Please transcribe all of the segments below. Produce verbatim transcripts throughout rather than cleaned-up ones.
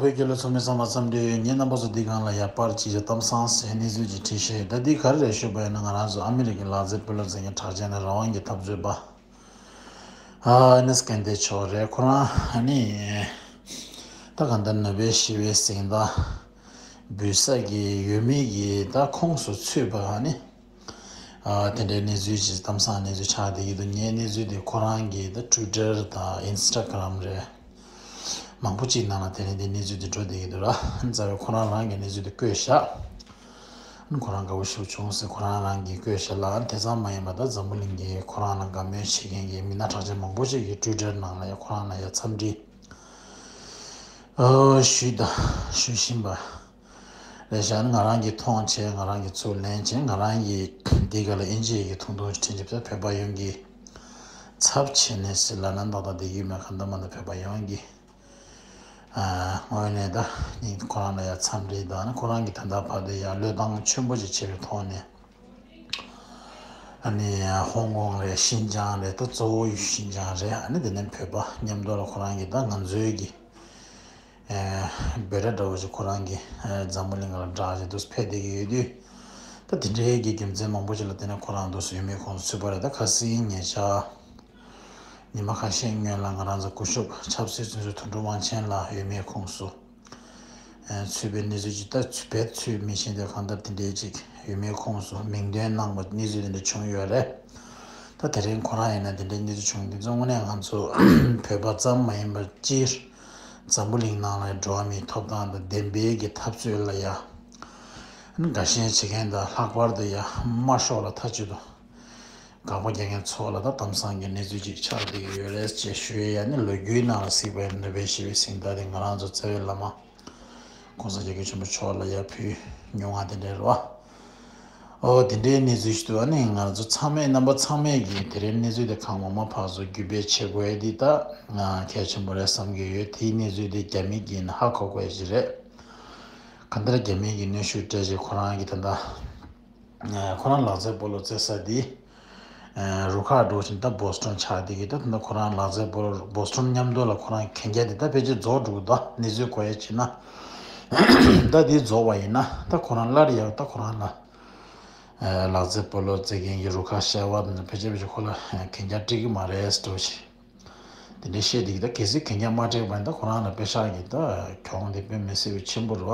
བོད་ཀྱི་ལོ་ཚོགས་མི་ཚང་མ་འཚམས་འདྲི་ཡོད། ངེད་རྣམ་པ་ཚོ་འདི་སྒང་ལ་ཡ་པར་གཅིག་གི་གཏམ་བཟང་ཟེར་གནས་ཚུལ་ཅིག་བྲིས་ཤེས། ད་འདི་ག་རེ་རེད་ཞུས་པ་ཡིན་ན། ང་རང་ཚོ་ཨ་མི་རི་ཀའི་ལག་རྩེད་སྤོ་ལོ་རྩེད་མཁན་གྲགས་ཅན་དང་རང་དབང་གི་འཐབ་རྩོད་པ་ཨ་ནེ་སི་ཀན་ཏེ་མཆོག་རེད། ཁོ་རང་ཨ་ནི་ད་གང་ལྟར་ནོ་བེལ་ཞི་བའི་གཟེངས་རྟགས་འབུལ་ས་གི་འོས་མི་གི་ད་ཁོངས་སུ་ཚུད་པ་ཨ་ནི། ཨ་དེ་འདྲའི་གནས་ཚུལ་ཅིག་གཏམ་བཟང་གནས་ཚུལ་ཆགས་བསྡད་ཀྱི་འདུག་ངའི་གནས་ཚུལ་དེ་ཁོ་རང་གི་ད་ཊུའི་ཊར་དང་ཨིན་སི་ཊ་གྷི་རམ་རེད། མང་པོ་ཅིག་ནང་ལ་དེ་རིང་དེ་གནས་ཚུལ་དེ་འགྲོ་བསྡད་ཀྱི་འདུག་ར། རྩ་བའི་ཁོ་རང་རང་གི་གནས་ཚུལ་དེ་བཀོད་བཞག་ཁོ་རང་དགའ་པོ་ཞེ་པོ་བྱུང་ཟེར་ཁོ་རང་རང་གིས་བཀོད་བཞག་ལ། དེ་ཙམ་མ་ཡིན་པ་ད་འཛམ་བུ་གླིང་གི་ཁོ་རང་ལ་དགའ་མོས་བྱེད་མཁན་གྱི་མི་སྣ་གྲགས་ཅན་མང་པོ་ཅིག་གིས་ཊུའི་ཊར་ནང་ལ་ཡ་ཁོ་རང་ལ་ཡ་འཚམས་འདྲི་ཨོ་ཞུས་དང་ཞུ་བཞིན་པ་རེད་ཤག་ང་རང་གིས་མཐོང་བྱས། ང་རང་གིས་ཚུར་ལེན་བྱས། ང་རང་གིས་འདི་ག་ལ་ཨིན་ཇི་ཡི་གི་ཐུང་ཐུང་ཞིག་འཕྲིན་ཅིབ་ས་བོད་པ་ཡོངས་ཀྱི་ཚབ་བྱས་ནས་ཟེར་ལབ་ན་ཏག་ཏག་བསྡད་ཀྱི་མེད། གང་ལྟར་མ་ལྟར་བོད་པ་ཡོངས་ཀྱི་ཨ་ངོས་ནས་ད་ནི་ཁོ་རང་ལ་ཡ་འཚམས་འདྲི་དང་ནི་ཁོ་རང་གིས་ད་ལྟ་བར་དུ་ཡ་བློས་བཏང་ཆེན་པོ་ཅིག་བྱས་པའི་ཐོག་ནས། ཨ་ནི་ཧོང་ཀོང་རེད། ཤིན་ཅང་རེད། ད་གཙོ་བོ་ཤིན་ཅང་རེད། ཨ་ནི་དེ་ནས་བོད་པ་མཉམ་དུ་ལ་ཁོ་རང་གིས་ད་ང་ཚོའི་གི་ཨེ་འབོད་སྒྲ་འདྲ་བོ་ཞིག་ཁོ་རང་གིས་ཨེ་འཛམ་བུ་གླིང་ལ་བསྒྲགས་བྱས་འདུག་ཕེབས་བསྡད་ཀྱི་ཡོད་དུས། ད་དེ་འདྲའི་གི་རྒྱུ་མཚན་མང་པོ་ཞིག་ལ་བརྟེན་ནས་ཁོ་རང་འདུག་སེ་འོས་མིའི་ཁོངས་སུ་ཚུད་པ་རེད། ད་ཁ་སང་ཉེ་ཆར་ཉི་མ་ཁ་ཤས་སྔོན་ལ་ང་རང་ཚོ་སྐུ་ཞབས་ཆབ་སྲིད་བཙོན་ཟུར་དོན་གྲུབ་དབང་ཆེན་ལགས་འོས་མིའི་ཁོངས་སུ་ཚུད་པའི་གནས་ཚུལ་ཅིག་ད་ཚུད་པའི་ཚུད་མི་ཤེས་དུས་གང་ལྟར་དེ་འདྲའི་ཅིག་འོས་མིའི་ཁོངས་སུ་མིང་འདོན་གནང་བ་གནས་ཚུལ་དེ་འདྲ་བྱུང་ཡོད་རེད། ད་དེ་རིང་ཁོ་རང་ཡིན་ན་དེ་འདྲའི་གནས་ཚུལ་བྱུང་དུས་དངོས་གནས་ང་ཚོ་བོད་པ་ཙམ་མ་ཡིན་པར་སྤྱིར་འཛམ་བུ་གླིང་ནང་ལ་འགྲོ་བ་མིའི་ཐོབ་ཐང་དང་བདེན་པའི་གི་འཐབ་རྩོད་ལ་ཡ་དགའ་ཞེན་བྱེད་མཁན་དང་ལྷག་པར་དུ་ཡ་དམར་ཤོག་ལ་མཐའ་གཅིག་ཏུ་དགག་པ་རྒྱག་མཁན་ཚོ་ལ་ད་གཏམ་བཟང་གི་གནས་ཚུལ་ཅིག་ཆགས་བསྡད་ཀྱི་ཡོད་རེད་ཅེས་ཞུ་ཡས། ཡ་ནི་ལོ་རྒྱུས་ནང་ལ་གཟིགས་པའི་ནོ་བེལ་ཞི་བའི་གཟེངས་རྟགས་དེ་ང་རང་ཚོ་རྩ་བའི་བླ་མ་༸གོང་ས་༸སྐྱབས་མགོན་ཆེན་པོ་མཆོག་ལ་ཡར་ཕུལ་མྱོང་བ་དེ་འདྲ་རེད་བ། ཨོ་དེ་འདྲའི་གནས་ཚུལ་ཞིག་འདུག་ཨ་ནི་ང་ཚོ་ཚང་མས་རྣམ་པ་ཚང་མས་ཀྱིས་དེ་རིང་གནས་ཚུལ་དེ་གང་མང་མང་ཕར་ཚུར་བརྒྱུད་སྤེལ་བྱེད་དགོས་ཡས་འདི་ད་གལ་ཆེན་པོ་རེད་བསམ་གྱི་ཡོད། དེའི་གནས་ཚུལ་དེ་རྒྱ་མི་གིས་ཧ་གོ་དགོས་ཡས་ཅིག་རེད། གང་ལྟར་རྒྱ་མི་གིས་གནོན་ཤུགས་སྤྲད་བྱས་ཁོ་རང་གིས་ད་ལྟ་ཁོ་རང་ལག་རྩེད་སྤོ་ལོ་རྩེ་ས་དེ་རུ་ཁག་འགྲོ་བཞིན་ད་བོ་སི་ཊོན་ཆགས་བསྡད་ཀྱི། ད་ད་ཁོ་རང་ལག་རྩེད་སྤོ་ལོ་བོ་སི་ཊོན་མཉམ་དུ་ལ་ཁོ་རང་གན་རྒྱ་དེ་ད་ཕལ་ཆེར་རྫོགས་འགྲོ་གི་འདུག་གནས་ཚུལ་གོ་ཡ་བྱས་ན། ད་དེ་རྫོགས་པ་ཡིན་ན་ད་ཁོ་རང་སླར་ཡང་ད་ཁོ་རང་ལ་ལག་རྩེད་སྤོ་ལོ་རྩེད་མཁན་གྱི་རུ་ཁག་བཤད་པ་དེ་ཕལ་ཆེར་ཕལ་ཆེར་ཁོ་ལ་གན་རྒྱ་སྤྲད་ཀྱི་མ་རེད་ཟེར་འགྲོ་བཞིན། དེ་འདྲའི་བཤད་དེ་གི་ད་གལ་སྲིད་གན་རྒྱ་མ་སྤྲད་པ་ཡིན་ད་ཁོ་རང་ལ་པེ་ཤག་གི་ད་གྱོང་དེ་དཔེ་མི་སྲིད་པའི་ཆེན་པོ་རེད་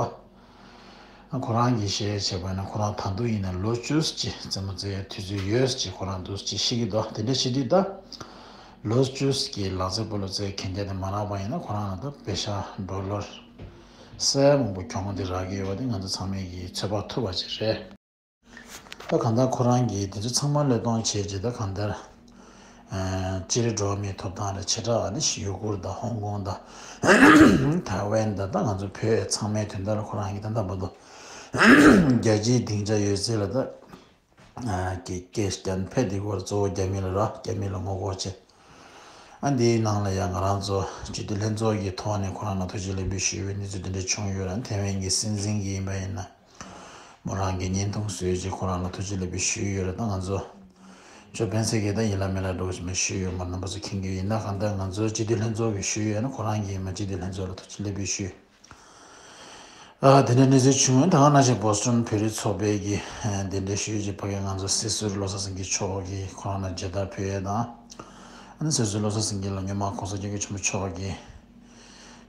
བ། ཁོ་རང་གིས་བཤད་བྱས་པ་ཡིན་ན་ཁོ་རང་ད་དུང་ཡིན་ན་ལོ་བཅུ་ཅིག་རྩེད་མོ་རྩེ་ཡའི་དུས་ཚོད་ཡོད་ཅེས་ཁོ་རང་འདུག་ཅེས་བཤད་ཀྱི་འདུག་དེ་འདྲ་བྱེད་དུས་ད་ལོ་བཅུ་གི་ལག་རྩེད་སྤོ་ལོ་རྩེ་གན་རྒྱ་དེ་མ་རག་པ་ཡིན་ན་ཁོ་རང་ལ་ད་པེ་ཤག་ཌོ་ལར་གསལ་མང་པོ་གྱོང་དེ་རག་གི་ཡོད་པ་དེ་ང་ཚོ་ཚང་མས་ཀྱིས་ཚོད་དཔག་ཐུབ་པ་ཅིག་རེད། ད་གང་ལྟར་ཁོ་རང་གིས་དེ་ཚོ་ཚང་མ་བློས་གཏོང་བྱས་རྗེས་ད་གང་ལྟར། ཨ་སྤྱིར་འགྲོ་བ་མིའི་ཐོབ་ཐང་ལ་ཆེ་དྲགས་ཨ་ནི་ཡུ་གུར་དང་ཧོང་ཀོང་དང་ཐའེ་ཝན་དང་ད་ང་ཚོ་བོད་ཚང་མའི་དོན་དག་ལ་ཁོ་རང་གིས་ད་ལྟ་བར་དུ་རྒྱལ་སྤྱིའི་སྡིངས་ཆ་ཡོད་ཚད་ལ་ད་ཨ་སྐད་སྐད་རྒྱ་ཕེབས་དེ་སྐོར་གཙོ་བོ་རྒྱ་མི་ལ་ར་རྒྱ་མི་ལ་ངོ་རྒོལ་བྱས། ཨ་འདིའི་ནང་ལ་ཡང་ང་རང་ཚོ་སྤྱི་འཐུས་ལྷན་ཚོགས་ཀྱི་ཐོག་ནས་ཁོ་རང་ལ་ཐུགས་རྗེ་ལེགས་འབུལ་ཞུ་བའི་གནས་ཚུལ་དེ་འདྲ་བྱུང་ཡོད་ར། ཐའེ་ཝན་གྱི་སྲིད་འཛིན་གྱི་ཡིན་པ་ཡིན་ན། མོ་རང་གིས་བརྙན་ཐུང་བཟོས་རྗེས་ཁོ་རང་ལ་ཐུགས་རྗེ་ལེགས་འབུལ་ཞུས་ཡོད་རེད། ད་ང་ཚོ་ཅོ་སྤེན་ཚེ་གིས་ད་ཡིན་ལ་མིན་ལ་འགྲོ་བཞིན་པ་ཞུས་ཡོད་མ་རེད། རྣམ་པ་ཚོ་མཁྱེན་གྱི་ཡིན་ན། གང་ལྟར་ང་ཚོ་སྤྱི་འཐུས་ལྷན་ཚོགས་ཀྱིས་ཞུས་ཡོད་ན་ཁོ་རང་གིས་མ་སྤྱི་འཐུས་ལྷན་ཚོགས་ལ་ཐུགས་རྗེ་ལེགས་འབུལ་ཞུས། ཨ་དེ་འདྲའི་གནས་ཚུལ་བྱུང་ཡོད། ད་ག་ནང་བཞིན་བོ་སི་ཊོན་བོད་རིགས་ཚོགས་པའི་གི་ཨ་གདན་འདྲེན་ཞུས་རྗེས་ཕ་གིའི་ང་ཚོ་སྲིད་ཟུར་བློ་བཟང་སེང་གེ་མཆོག་གིས་ཁོ་རང་ལ་མཇལ་དར་ཕུལ་ཡས་དང་། ཨ་ནི་སྲིད་ཟུར་བློ་བཟང་སེང་གེ་ལ་སྔོན་མ་༸གོང་ས་༸སྐྱབས་མགོན་ཆེན་པོ་མཆོག་གིས།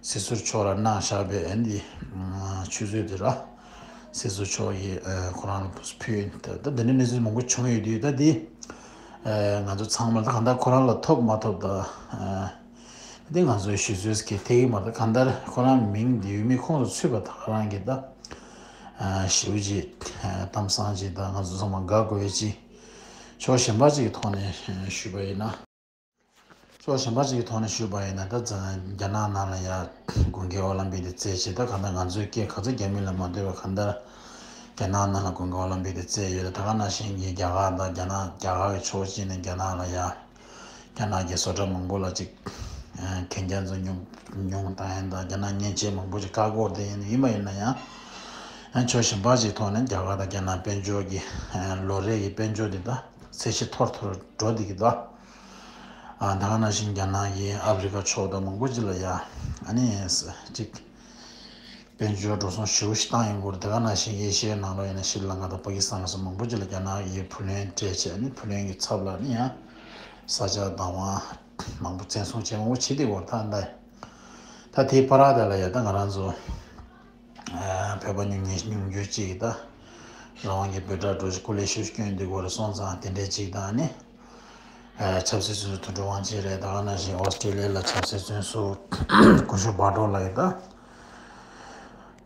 སྲིད་ཟུར་མཆོག་ལ་གནང་བཞག་པའི་ཨ་ནི་ཆུ་ཚོད་དེ་ར། སྲིད་ཟུར་མཆོག་གིས་ཨ་ཁོ་རང་ལ་ཕུལ་ཡིན། ད་ད་འདི་འདྲའི་གནས་ཚུལ་མང་པོ་བྱུང་ཡོད་དུས་ད་འདི་ཨ་ང་ཚོ་ཚང་མ་ད་གང་ལྟར་ཁོ་རང་ལ་ཐོབ་མ་ཐོབ་ད་ཨ་འདི་ང་ཚོའི་ཞུ་ཚོད་ཀྱི་ཐད་ཀྱི་མ་ད་གང་ལྟར་ཁོ་རང་མིང་འདི་འོས་མི་ཁོངས་སུ་ཚུད་པ་ད་ག་རང་གི་ད་ཨ་ཞེ་པོ་ཅིག་ཨ་གཏམ་བཟང་ཅིག་ད་ང་ཚོ་ཚང་མ་དགའ་དགོས་ཡས་ཅིག་ཕྱོགས་གཞན་པ་ཅིག་གི་ཐོག་ནས་ཞུས་པ་ཡིན་ན། ཕྱོགས་གཞན་པ་ཅིག་གི་ཐོག་ནས་ཞུས་པ་ཡིན་ན་ད་རྒྱ་ནག་ནང་ལ་ཡ་དགུན་ཁའི་ཨོ་ལམ་པིག་དེ་རྩེད་ཆེད་ད་གང་ལྟར་ང་ཚོའི་སྐད་ག་ཚོད་རྒྱ་མི་ལ་མ་ལྟོས་པར་གང་ལྟར་རྒྱ་ནག་ནང་ལ་དགུན་ཁའི་ཨོ་ལམ་པིག་དེ་རྩེད་ཡོད། ད་ག་ནང་བཞིན་གྱི་རྒྱ་གར་དང་རྒྱ་ནག་རྒྱ་གར་གྱི་ཕྱོགས་གཅིག་ནས་རྒྱ་ནག་ལ་ཡ་རྒྱ་ནག་གི་བཟོ་གྲྭ་མང་པོ་ལ་ཅིག་གན་རྒྱ་ཚོ་ཉུང་ཉུང་བཏང་ཡ་དང་རྒྱ་ནག་མཉེན་ཆས་མང་པོ་ཅིག་བཀག་འགོག་དེ་ཡིན་ཡིན་པ་ཡིན་ན་ཡང་ཕྱོགས་གཞན་པ་ཅིག་ཐོག་ནས་རྒྱ་གར་དང་རྒྱ་ནག་དཔལ་འབྱོར་གྱི་ལོ་རེ་ཡི་དཔལ་འབྱོར་དེ་ད་ཚད་གཞི་མཐོར་མཐོར་འགྲོ་བསྡད་ཀྱི་འདུག་ཨ་ད་ག་ནང་བཞིན་རྒྱ་ནག་གིས་ཨ་ཕི་རི་ཀ་ཕྱོགས་དང་མང་པོ་ཅིག་ལ་ཡ་ཨ་ནི་ཅིག་ དཔལ་འབྱོར་འགྲོ་སོང་ཞེ་པོ་ཞིག་བཏང་ཡོང་གི་རེད། དེ་ག་ནང་བཞིན་གྱི་ཨེ་ཤི་ཡའི་ནང་ལོགས་ཡིན་ན་ཤྲི་ལང་ཀ་དང་པ་ཀི་སི་ཐན་སོགས་མང་པོ་ཅིག་ལ་རྒྱ་ནག་གིས་བུ་ལོན་སྤྲད་བྱས་ནས་བུ་ལོན་གྱི་ཚབ་ལ་ནི་ཡང་ས་ཆ་བདག་དབང་མང་པོ་བཙན་བཟུང་བྱས་མང་པོ་བྱེད་བསྡད་ཡོད་རེད། ད་ད་ད་དེའི་བར་དེ་ལ་ཡ་ད་ང་རང་ཚོ་བོད་པ་ཉུང་ཉུང་ཉུང་ཉུང་ཅིག་ད་རང་དབང་གི་འབོད་སྒྲ་སྒྲོག་བྱས་སྐུ་ལས་ཤུགས་སྐྱོན་འདི་གོ་རེ་སོང་ཙང་དེ་འདྲའི་ཅིག་དང་ནི། ཆབ་སྲིད་བཙོན་ཟུར་དོན་གྲུབ་དབང་ཆེན་རེད། ད་ག་ནང་བཞིན་ཨོ་སི་ཀྲི་ལི་ཡ་ལ་ཆབ་སྲིད་བཙོན་ཟུར་སྐུ་ཞབས་བྷ་ཏོ་ལགས་ཡིན་ད།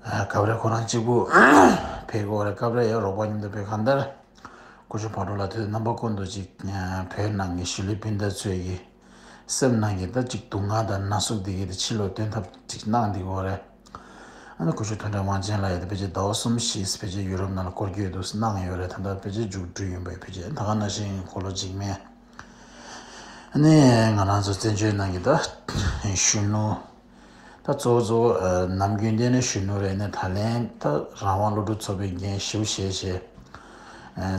སྐབས་རེ་ཁོ་རང་གཅིག་པུ་ཕེབས་དགོས་རེད། སྐབས་རེ་ཡང་རོགས་པ་མཉམ་དུ་ཕེབས། གང་ལྟར་སྐུ་ཞབས་བྷ་ཏོ་ལགས་དུས་རྣམ་པ་ཀུན་ཏུ་ཅིག་བོད་ནང་གི་ཞི་ལུའི་སྤུན་ཟླ་ཚོས་ཀྱི་སེམས་ནང་གི་ད་ཅིག་སྡུག་བསྔལ་དང་ན་ཟུག་འདི་གི་དེ་ཕྱི་ལོགས་སྟོན་ཐབས་ཅིག་གནང་འདི་དགོས་རེད། ཨ་ནི་སྐུ་ཞབས་དོན་གྲུབ་དབང་ཆེན་ལགས་ཡ་དེ་ཕལ་ཆེར་ཟླ་བ་གསུམ་བཞི་ཕལ་ཆེར་ཡུ་རོབ་ནང་ལ་སྐོར་སྐྱོད་དུ་གནང་ཡོད་རེད། ད་ལྟ་ཕལ་ཆེར་མཇུག་སྒྲིལ་ཡོང་པའི་ཕལ་ཆེར་ད་ག་ནང་བཞིན་གོ་ལོ་འཇིགས་མེད། ཨ་ནི་ང་རང་ཚོ་བཙན་བྱོལ་ནང་གི་ད་གཞོན་ནུ་ད་གཙོ་བོ་གཙོ་བོ་ནམ་རྒྱུན་དེ་ནི་གཞོན་ནུ་རེད། ནས་ད་ལན་ད་རང་དབང་སློབ་ཕྲུག་ཚོགས་པའི་འགན་ཞེ་པོ་བཞེས་བྱས་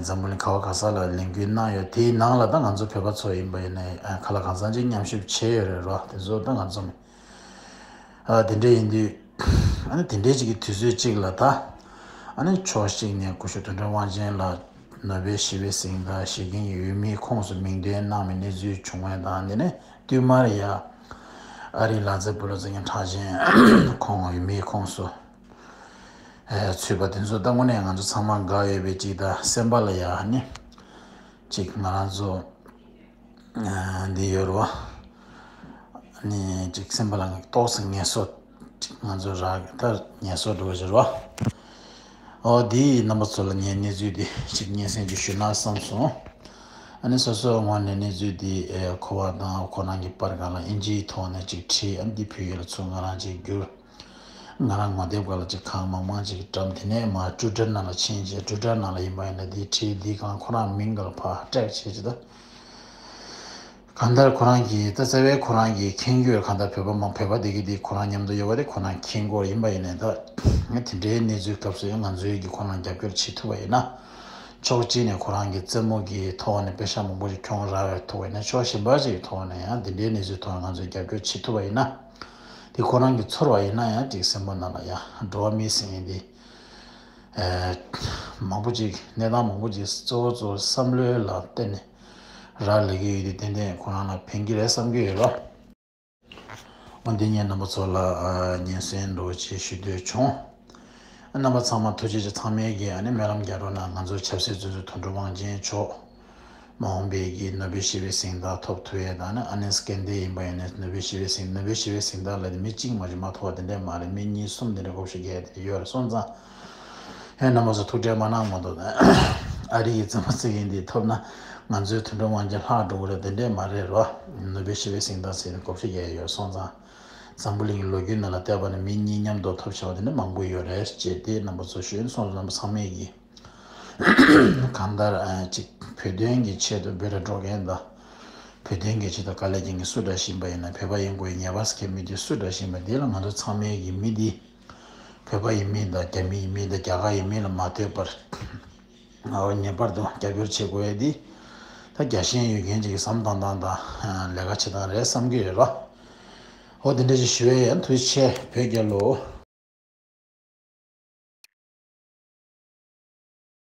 འཛམ་བུ་གླིང་ག་བ་ག་ས་ལ་ལས་འགུལ་གནང་ཡོད། དེའི་ནང་ལ་ད་ང་ཚོ་བོད་པ་ཚོ་ཡིན་པ་ཡིན་ནའི་ག་ལ་གང་འཚམ་ཅིག་མཉམ་ཞུགས་བྱས་ཡོད་རེད་རོ། དེ་ཚོ་ད་ང་ཚོ། ཨ་དེ་འདྲ་ཡིན་དུས། ཨ་ནི་དེ་འདྲའི་ཅིག་གི་དུས་ཚོད་ཅིག་ལ་ད། ཨ་ནི་ཕྱོགས་གཅིག་ནས་སྐུ་ཞབས་དོན་གྲུབ་དབང་ཆེན་ལགས་ནོ་བེལ་ཞི་བདེའི་གཟེངས་རྟགས་བཞེས་མཁན་གྱི་འོས་མིའི་ཁོངས་སུ་མིང་འདོན་གནང་བའི་གནས་ཚུལ་བྱུང་བ་དང་། དེ་ནས་བསྟུད་མར་ཡ། ཨ་རིའི་ལག་རྩེད་སྤོ་ལོ་རྩེད་མཁན་གྲགས་ཅན་ཁོང་འོས་མིའི་ཁོངས་སུ་ཚུད་པ་དེ་ཚོ་ད་དངོས་གནས་ང་ཚོ་ཚང་མ་དགའ་ཡོད་པའི་ཅིག་ད་སེམས་པ་ལ་ཡ་ཨ་ནི་ཅིག་ང་རང་ཚོ། འདི་ཡོད་རེད་བ། ནི་ཅིག་སེམས་པ་ལ་ཏོག་ཙམ་ངལ་གསོ་ཅིག་ང་ཚོ་རག་ད་ངལ་གསོ་འགྲོ་བཞིན་རེད་བ། ཨོ་འདི་རྣམ་པ་ཚོ་ལ་ངས་གནས་ཚུལ་འདི་ཅིག་སྙན་སེང་ཅིག་ཞུས་ན་བསམ་སོང་། ཨ་ནི་སོ་སོའི་ངོས་ནས་གནས་ཚུལ་འདི་ཁོ་བ་དང་ཁོ་རང་གི་པར་སྒང་ལ་ཨིན་ཇིའི་ཐོག་ནས་ཅིག་བྲིས། ཨ་ནི་འདི་བོད་ཡིག་ལ་ཚུར་ང་རང་ཅིག་བསྒྱུར། ང་རང་ངོ་དེབ་སྒང་ལ་ཅིག་གང་མང་མང་ཅིག་བཀྲམ། དེ་ནས་མར་ཊུའི་ཊར་ནང་ལ་ཕྱིན་བྱས་ཊུའི་ཊར་ནང་ལ་ཡིན་པ་ཡིན་ན་འདི་བྲིས། འདི་སྒང་ཁོ་རང་མིང་སྒང་ལ་ཕར་ཊེག་བྱས་ཅིག་ད། གང་ལྟར་ཁོ་རང་གིས་ད་རྩ་བའི་ཁོ་རང་གིས་མཁྱེན་རྒྱུ་ཡོད། གང་ལྟར་བོད་པ་མང་བོད་པ་དེ་གི་དེ་ཁོ་རང་མཉམ་དུ་ཡོད་པ་དེ་ཁོ་རང་མཁྱེན་གྱི་ཡོད་རེད། ཡིན་པ་ཡིན་ནའི་ད་ང་དེ་འདྲའི་གནས་ཚུལ་སྐབས་སུ་ཡང་ང་ཚོས་ཀྱིས་ཁོ་རང་རྒྱབ་སྐྱོར་བྱེད་ཐུབ་པ་ཡིན་ན། ཕྱོགས་གཅིག་ནས་ཁོ་རང་གི་རྩེད་མོ་གི་ཐོག་ནས་པེ་ཤག་མང་པོ་ཞིག་ཁྱོང་རག་པའི་ཐོག་ཡིན་ན། ཕྱོགས་གཞན་པ་ཞིག་གི་ཐོག་ནས་ཡང་དེ་འདྲའི་གནས་ཚུལ་ཐོག་ནས་ང་ཚོས་རྒྱབ་སྐྱོར་བྱེད་ཐུབ་པ་ཡིན་ན། དེ་ཁོ་རང་གི་ཚོར་བ་ཡིན་ན་ཡང་ཅིག་སེམས་པ་ནང་ལ་ཡང་འགྲོ་བ་མིའི་སེམས་ཡིན་དེ། མང་པོ་ཅིག་གནས་སྟངས་མང་པོ་ཅིག་གཙོ་བོ་གཙོ་བོ་བསམ་བློའི་ལ་བརྟེན་ནས་རག་ལས་ཀྱི་ཡོད་དེ། ཏན་ཏན་ཁོ་རང་ལ་ཕན་གྱི་རེད་བསམ་གྱི་ཡོད་རོགས། འོ་འདི་ངས་རྣམ་པ་ཚོ་ལ་སྙན་སེང་འདྲ་བོ་ཅིག་ཞུ་འདོད་བྱུང་། རྣམ་པ་ཚང་མ་ཐུགས་རྗེ་ཆེ། ཚང་མས་ཀྱིས་ཨ་ནི་སྨོན་ལམ་རྒྱག་རོགས་གནང་། ང་ཚོ་ཆབ་སྲིད་བཙོན་ཟུར་དོན་གྲུབ་དབང་ཆེན་མཆོག་མ་འོངས་པའི་གི་ནོ་བེལ་ཞི་བའི་གཟེངས་རྟགས་ཐོབ་ཐུབ་ཡས་དང་ནི། ཨ་ནེ་སི་ཀན་ཌེ་ཡིན་པ་ཡིན་ནའི་ནོ་བེལ་ཞི་བའི་གཟེངས་ནོ་བེལ་ཞི་བའི་གཟེངས་རྟགས་ལ་དེ་མི་གཅིག་མ་གཏོགས་མ་ཐོབ་པ་དེ་འདྲས་མ་རེད། མི་གཉིས་གསུམ་དེ་འདྲས་བགོ་བཤའ་རྒྱག་ཡས་དེ་འདྲས་ཡོད་རེད་སོང་ཙང་། ཧེ་རྣམ་པ་ཚོ་ཐུགས་ཁྲལ་མ་གནང་མ་གཏོགས། ཨ་རི་ཡི་བཙན་པོ་བརྩི་མཁན་དེ་ཐོབ་ན་ང་ཚོའི་དོན་གྲུབ་དབང་ཆེན་ལྷག་འགྲོ་གི་རེད། དེ་འདྲས་མ་རེད་རོ། ནོ་བེལ་ཞི་བའི་གཟེངས་རྟགས་ཟེར་ནས་བགོ་བཤའ་རྒྱག་ཡས་ཡོད་སོང་ཙང་། འཛམ་བུ་གླིང་གི་ལོ་རྒྱུས་ནང་ལ་བལྟས་པ་ན་མི་གཉིས་མཉམ་དུ་ཐོབ་བྱ་བ་དེ་འདྲ་མང་པོ་ཡོད་རེད་ཅེས་དེ་རྣམ་པ་ཚོ་ཞུ་ཡིན་སོང་ཙང་། རྣམ་པ་ཚང་མས་ཀྱིས་གང་ལྟར་ཨ་ཅིག་བོད་དོན་གྱི་ཆེད་དུ་འབོད་སྒྲ་སྒྲོག་མཁན་དང་། བོད་དོན་གྱི་ཆེད་དུ་དཀའ་ལས་རྒྱག་མཁན་སུ་འདྲ་ཞིག་ཡིན་པ་ཡིན་ན། བོད་པ་ཡིན་དགོས་ངེས་པ་ཟེར་མཁན་མི་དེ་སུ་འདྲ་ཞིག་ཡིན་པ་དེ་ལ་ང་ཚོ་ཚང་མས་ཀྱིས་མི་དེ་བོད་པ་ཡིན་མིན་དང་རྒྱ་མི་ཡིན་མིན་དང་རྒྱ་གར་ཡིན་མིན་ལ་མ་ལྟོས་པར། ཨོ་ངེས་པར་དུ་རྒྱབ་སྐྱོར་བྱེད་དགོས་ཡས་འདི་ད་རྒྱལ་ཞེན་ཡོད་མཁན་ཅིག་གི་བསམ་བཏང་སྟངས་དང་ལས་ཀ་བྱེད་སྟངས་རེད་བསམ་གྱི་ཡོད་ར། ཨོ་དེ་འདྲ་ཞིག་ཞུ་ཡས་ཡིན། ཐུགས་རྗེ་ཆེ། བོད་རྒྱལ་ལོ།